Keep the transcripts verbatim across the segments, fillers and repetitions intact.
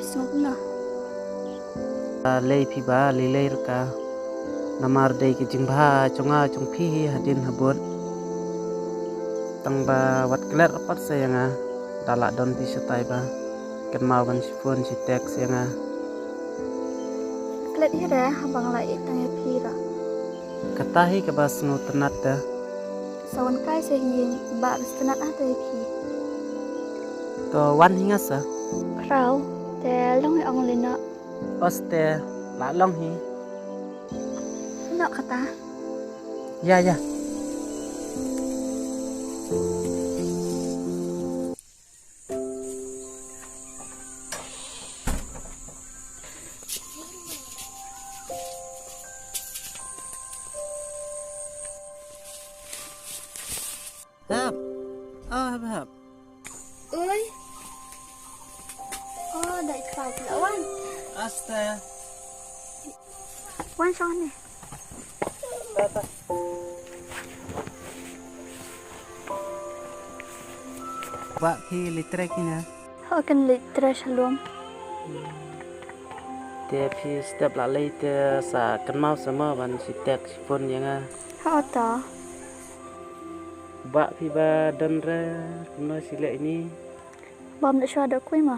Sngewbha. Lei phi ba lei lei rka. Namar dei ki jingbha jong nga jong phi hi hadien habud. Tang ba wat klet pat sa ïa nga. Da lah don phi shatai ba kynmaw ban shi phone shi text ïa nga. Klet hi re haba nga la ïeit tang ïa phi ruh. Kata hi kaba sngewtynnat te. Sa wan kai sa hi ba sngewtynnat ah te ïa phi. To wan hi nga sa. Khraw te long hi ong lei noh. Oste la long hi. Noh kata. Ïa ïa. Hap. Oh, hap hap. Oi. Oh, dai kpa pula wan. Asta. Wan shong ne. Ba phi leit trei kine. Ho kan leit trei shalom. Te phi step la lei te sa kynmaw sa mo ban shi text shi phone ïa nga. Ho ta. Ba phi ba don re kumno shi leh ini. Bam da shwa da kui ma.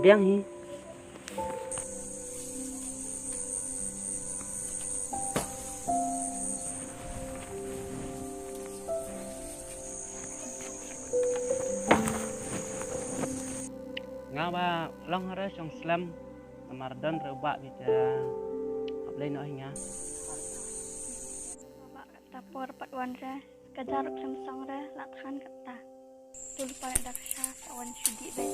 Biang hi. Nga ba long hara shong slem. Namar don re ba bita hap lei noh hi nga. Ba kata por pat wan re. Ka jar ruk song re la than kata. Tul pa dak sha sa wan shu dih bad.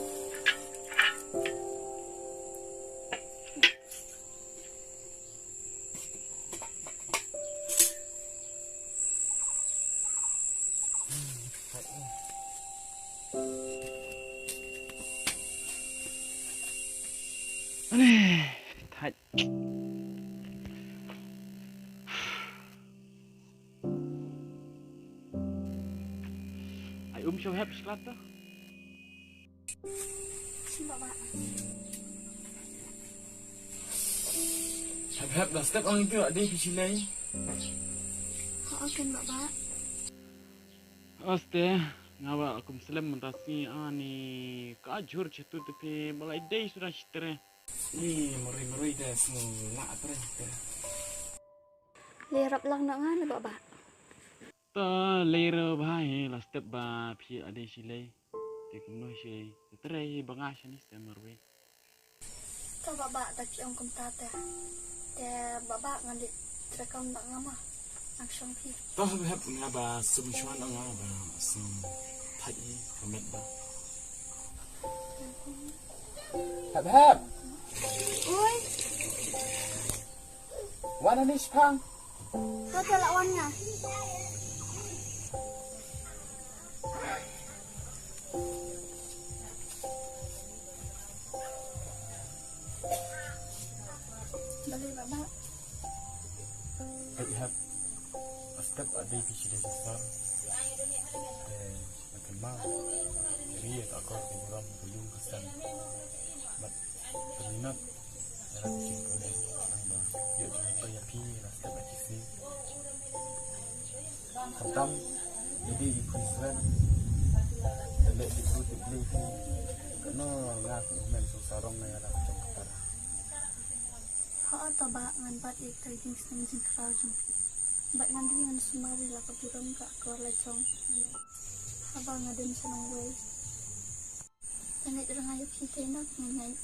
Thait. Ai um shu hep shklat to. Hep hep da step ang itu ade phi silai. Ha kan baba. Oste nga ba kum slem mynta sngi ani ka jhur chetu te phi balai dei suda shitre. Ni mari mari da sngi la atre te. Le rap lang na nga na baba. Ta lei re bha hi la step ba phi ade shi lei. Te kumno shi te tre hi ba nga shani ste marwei. Ta baba ta ki ong kumta te. Te baba ngan di tre kam da nga ma. Ang shong phi. Ta hep hep nga ba sum shwan nga ba sum thai hi kamet ba. Hep hep. Oi. Wan ani shipang. Ka ka la wan nga. Balik baba. Ai hap. Step ade ki sida sesar. Eh, makin ma. Ri ya takor kuburan buyung kesan. Mat. Peminat. Era kucing kone nang ba ïoh jingmut ïa phi la step ba kisi. Khamtam ïa dei ïa phi sren. Leh dei bru dei blei phi. Kano nga ku men su sarong na ïa la jong kata. Ha ta ba ngan bat ïa ka jingsneng jingkhraw jong phi. Bat ngan dei ngan sumar ïa la ka burom ka akor la jong. Haba nga dei shnong wei. Nga ngeit rngai ïa phi te na nga ngeit.